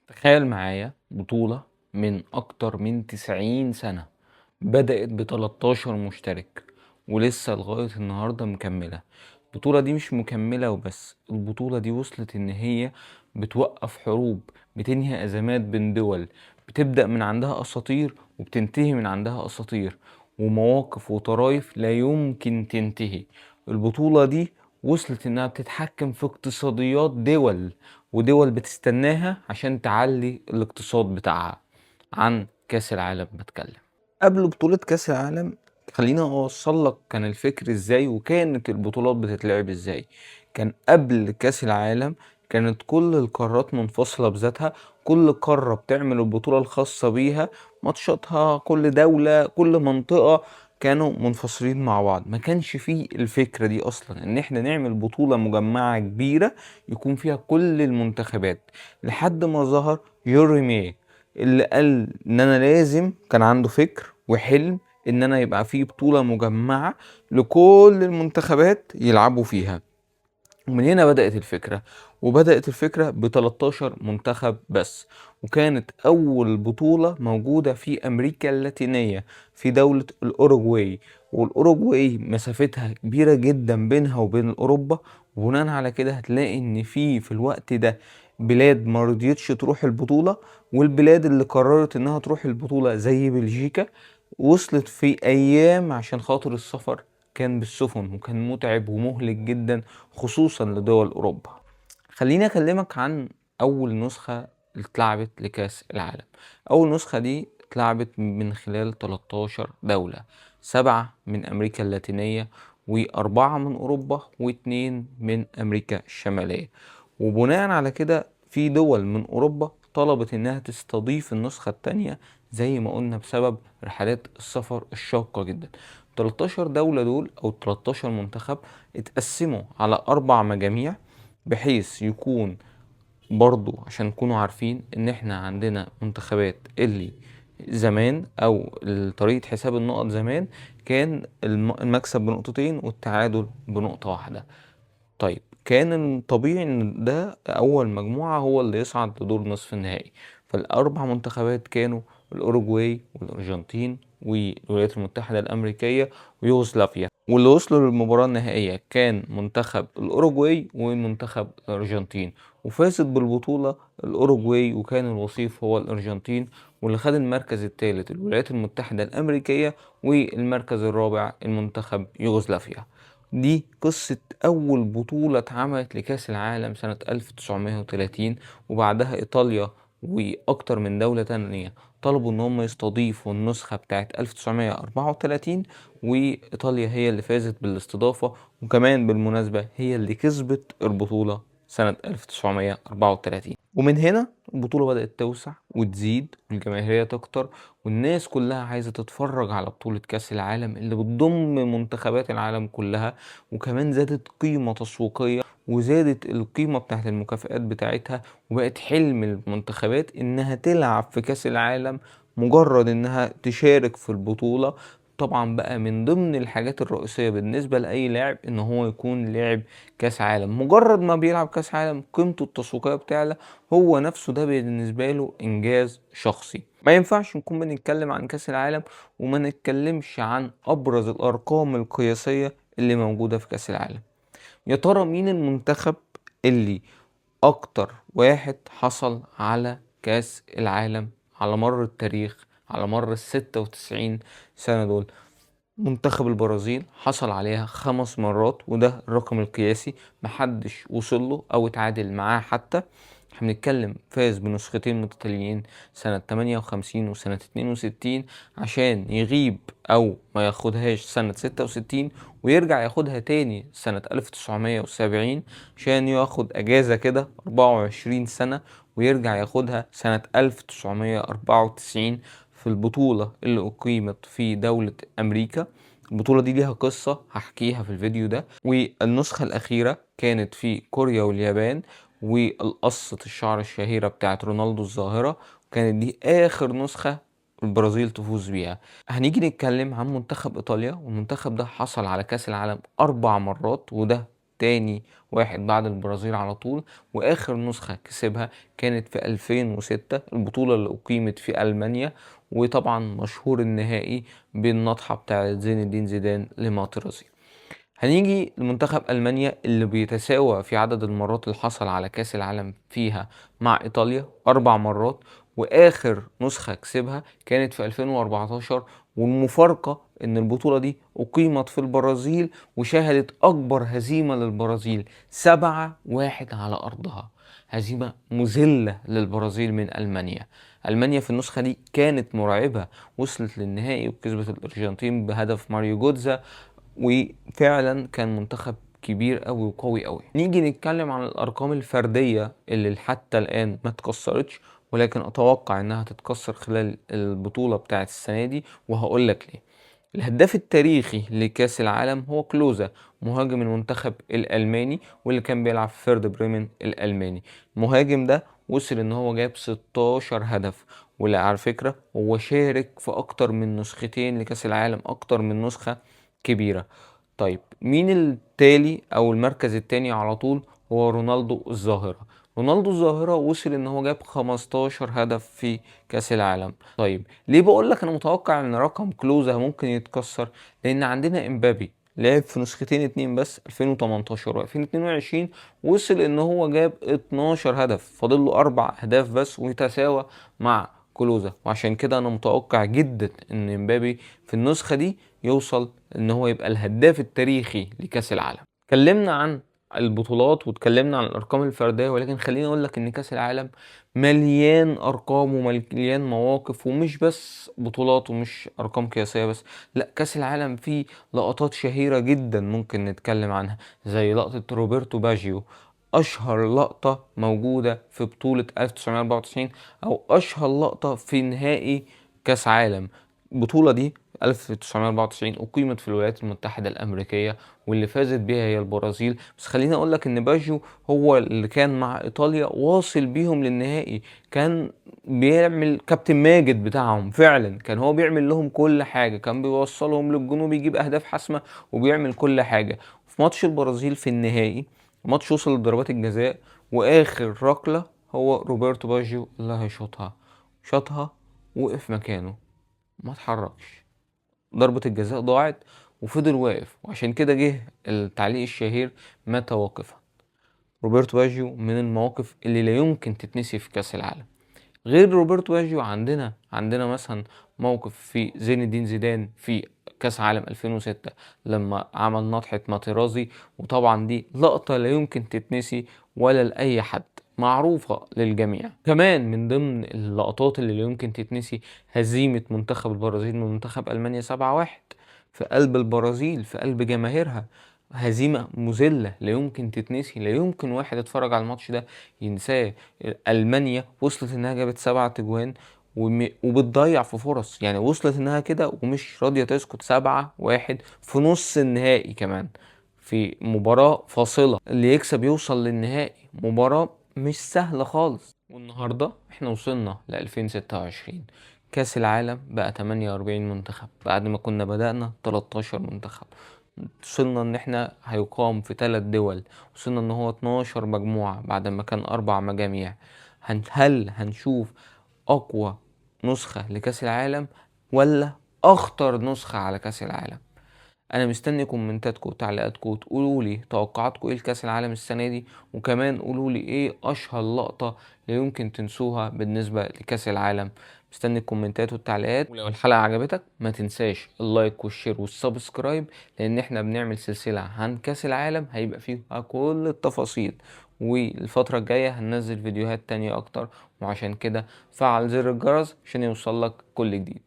تخيل معايا بطولة من أكتر من 90 سنة بدأت ب13 مشترك ولسه لغاية النهاردة مكملة. البطولة دي مش مكملة وبس، البطولة دي وصلت إن هي بتوقف حروب، بتنهي أزمات بين دول، بتبدأ من عندها أساطير وبتنتهي من عندها أساطير ومواقف وطرايف لا يمكن تنتهي. البطولة دي وصلت إنها بتتحكم في اقتصاديات دول، ودول بتستناها عشان تعلي الاقتصاد بتاعها. عن كاس العالم بتكلم. قبل بطولة كاس العالم خلينا اوصل لك كان الفكر ازاي وكانت البطولات بتتلعب ازاي. كان قبل كاس العالم كانت كل القارات منفصلة بذاتها، كل قارة بتعمل البطولة الخاصة بيها، ماتشاتها، كل دولة كل منطقة كانوا منفصلين مع بعض. ما كانش فيه الفكرة دي اصلا ان احنا نعمل بطولة مجمعة كبيرة يكون فيها كل المنتخبات، لحد ما ظهر يوريمي اللي قال ان انا لازم، كان عنده فكر وحلم ان انا يبقى فيه بطولة مجمعة لكل المنتخبات يلعبوا فيها. ومن هنا بدأت الفكرة، وبدأت الفكرة ب13 منتخب بس، وكانت أول بطولة موجودة في أمريكا اللاتينية في دولة الأوروغواي. والأوروغواي مسافتها كبيرة جدا بينها وبين أوروبا، وبناء على كده هتلاقي إن في الوقت ده بلاد ما رضيتش تروح البطولة، والبلاد اللي قررت إنها تروح البطولة زي بلجيكا وصلت في أيام عشان خاطر السفر كان بالسفن وكان متعب ومهلك جدا خصوصا لدول أوروبا. خليني أكلمك عن أول نسخة اتلعبت لكاس العالم. أول نسخة دي اتلعبت من خلال 13 دولة، 7 من أمريكا اللاتينية و4 من أوروبا و2 من أمريكا الشمالية. وبناء على كده في دول من أوروبا طلبت إنها تستضيف النسخة التانية زي ما قلنا بسبب رحلات السفر الشاقة جدا. 13 دولة دول أو 13 منتخب اتقسموا على 4 مجاميع، بحيث يكون برضو عشان نكونوا عارفين إن إحنا عندنا منتخبات اللي زمان أو طريقة حساب النقط زمان كان المكسب بنقطتين والتعادل بنقطة واحدة. كان الطبيعي إن ده أول مجموعة هو اللي يصعد لدور نصف النهائي. فالأربع منتخبات كانوا الأوروغواي والأرجنتين والولايات المتحدة الأمريكية ويوغوسلافيا، واللي وصلوا للمباراة النهائية كان منتخب الأوروغواي ومنتخب الأرجنتين، وفازت بالبطولة الأوروغواي وكان الوصيف هو الأرجنتين، واللي خد المركز الثالث الولايات المتحدة الأمريكية والمركز الرابع المنتخب يوغوسلافيا. دي قصة أول بطولة اتعملت لكأس العالم سنة 1930، وبعدها إيطاليا وأكتر من دولة تانية طلبوا إن هم يستضيفوا النسخة بتاعت 1934، وإيطاليا هي اللي فازت بالاستضافة، وكمان بالمناسبة هي اللي كسبت البطولة سنة 1934. ومن هنا البطولة بدأت توسع وتزيد والجماهيرية تكتر، والناس كلها عايزة تتفرج على بطولة كأس العالم اللي بتضم منتخبات العالم كلها، وكمان زادت قيمة تسويقية وزادت القيمة بتاعت المكافآت بتاعتها، وبقت حلم المنتخبات إنها تلعب في كأس العالم مجرد إنها تشارك في البطولة. طبعا بقى من ضمن الحاجات الرئيسية بالنسبة لأي لاعب إن هو يكون لاعب كأس عالم، مجرد ما بيلعب كأس عالم قيمته التسويقية بتعلى، هو نفسه ده بالنسبة له إنجاز شخصي. ما ينفعش نكون بنتكلم عن كأس العالم وما نتكلمش عن أبرز الأرقام القياسية اللي موجودة في كأس العالم. يا ترى مين المنتخب اللي أكتر واحد حصل على كأس العالم على مر التاريخ، على مر الستة وتسعين سنة دول؟ منتخب البرازيل حصل عليها 5 مرات، وده الرقم القياسي محدش وصل له أو اتعادل معاه حتى. احنا بنتكلم فاز بنسختين متتاليين سنة 58 وسنة 62 عشان يغيب أو ما ياخدهاش سنة 66 ويرجع ياخدها تاني سنة 1970 عشان ياخد أجازة كده 24 سنة ويرجع ياخدها سنة 1994 في البطولة اللي أقيمت في دولة أمريكا. البطولة دي ليها قصة هحكيها في الفيديو ده. والنسخة الأخيرة كانت في كوريا واليابان، والقصة الشعر الشهيرة بتاعت رونالدو الظاهرة، وكانت دي آخر نسخة البرازيل تفوز بيها. هنيجي نتكلم عن منتخب إيطاليا، والمنتخب ده حصل على كأس العالم 4 مرات، وده تاني واحد بعد البرازيل على طول. واخر نسخة كسبها كانت في 2006، البطولة اللي اقيمت في المانيا، وطبعا مشهور النهائي بالنطحة بتاعت زين الدين زيدان لماترازي. هنيجي لمنتخب ألمانيا اللي بيتساوى في عدد المرات اللي حصل على كأس العالم فيها مع إيطاليا، 4 مرات، وآخر نسخة كسبها كانت في 2014. والمفارقة إن البطولة دي أقيمت في البرازيل وشهدت أكبر هزيمة للبرازيل 7-1 على أرضها، هزيمة مذلة للبرازيل من ألمانيا. ألمانيا في النسخة دي كانت مرعبة، وصلت للنهائي وكسبت الأرجنتين بهدف ماريو جوتزا، وفعلا كان منتخب كبير قوي وقوي قوي. نيجي نتكلم عن الأرقام الفردية اللي حتى الآن ما اتكسرتش، ولكن أتوقع إنها تتكسر خلال البطولة بتاعت السنة دي، وهقول لك ليه. الهداف التاريخي لكأس العالم هو كلوزا، مهاجم المنتخب الألماني واللي كان بيلعب في فيرد بريمن الألماني. المهاجم ده وصل إن هو جاب 16 هدف، واللي على فكرة هو شارك في أكتر من نسختين لكأس العالم، أكتر من نسخة كبيرة. طيب مين التالي أو المركز التاني على طول؟ هو رونالدو الظاهرة. رونالدو الظاهرة وصل إن هو جاب 15 هدف في كأس العالم. طيب ليه بقول لك أنا متوقع إن رقم كلوزا ممكن يتكسر؟ لأن عندنا إمبابي لعب في نسختين اتنين بس، 2018 و 2022، وصل إن هو جاب 12 هدف، فاضل له 4 أهداف بس ويتساوى مع كلوزا. وعشان كده أنا متوقع جدا إن إمبابي في النسخة دي يوصل إن هو يبقى الهداف التاريخي لكأس العالم. اتكلمنا عن البطولات واتكلمنا عن الأرقام الفردية، ولكن خليني أقول لك إن كأس العالم مليان أرقام ومليان مواقف، ومش بس بطولات ومش أرقام قياسية بس، لا كأس العالم فيه لقطات شهيرة جدا ممكن نتكلم عنها، زي لقطة روبرتو باجيو، أشهر لقطة موجودة في بطولة 1994، أو أشهر لقطة في نهائي كأس عالم. البطولة دي 1994 أقيمت في الولايات المتحدة الأمريكية، واللي فازت بيها هي البرازيل. بس خليني أقول لك إن باجيو هو اللي كان مع إيطاليا واصل بيهم للنهائي، كان بيعمل كابتن ماجد بتاعهم فعلا، كان هو بيعمل لهم كل حاجة، كان بيوصلهم للجون وبيجيب أهداف حاسمة وبيعمل كل حاجة. في ماتش البرازيل في النهائي، ماتش وصل لضربات الجزاء، وآخر ركلة هو روبرتو باجيو اللي هيشوطها، شاطها وقف مكانه ما اتحركش، ضربة الجزاء ضاعت وفضل واقف، وعشان كده جه التعليق الشهير مات واقفا. روبرتو باجيو من المواقف اللي لا يمكن تتنسي في كأس العالم. غير روبرتو باجيو عندنا مثلا موقف في زين الدين زيدان في كأس عالم 2006 لما عمل نطحة ماتيرازي، وطبعا دي لقطة لا يمكن تتنسي ولا لأي حد، معروفة للجميع. كمان من ضمن اللقطات اللي لا يمكن تتنسي هزيمة منتخب البرازيل من منتخب ألمانيا 7-1 في قلب البرازيل، في قلب جماهيرها، هزيمة مذلة لا يمكن تتنسي، لا يمكن واحد اتفرج على الماتش ده ينساه. ألمانيا وصلت إنها جابت 7 تجوان وبتضيع في فرص، يعني وصلت إنها كده ومش راضية تسكت، 7-1 في نص النهائي، كمان في مباراة فاصلة اللي يكسب يوصل للنهائي، مباراة مش سهلة خالص. والنهاردة احنا وصلنا ل 2026، كأس العالم بقى 48 منتخب بعد ما كنا بدأنا 13 منتخب، وصلنا ان احنا هيقام في 3 دول، وصلنا ان هو 12 مجموعة بعد ما كان 4 مجاميع. هل هنشوف اقوى نسخة لكأس العالم ولا اخطر نسخة على كأس العالم؟ انا مستني كومنتاتكم وتعليقاتكم وتقولوا لي توقعاتكم ايه لكأس العالم السنة دي، وكمان قولوا لي ايه اشهر لقطة لا يمكن تنسوها بالنسبة لكأس العالم. مستني الكومنتات والتعليقات، ولو الحلقة عجبتك ما تنساش ال like وال share وال subscribe، لان احنا بنعمل سلسلة عن كأس العالم هيبقى فيها كل التفاصيل، والفترة الجاية هننزل فيديوهات تانية اكتر، وعشان كده فعل زر الجرس عشان يوصلك كل جديد.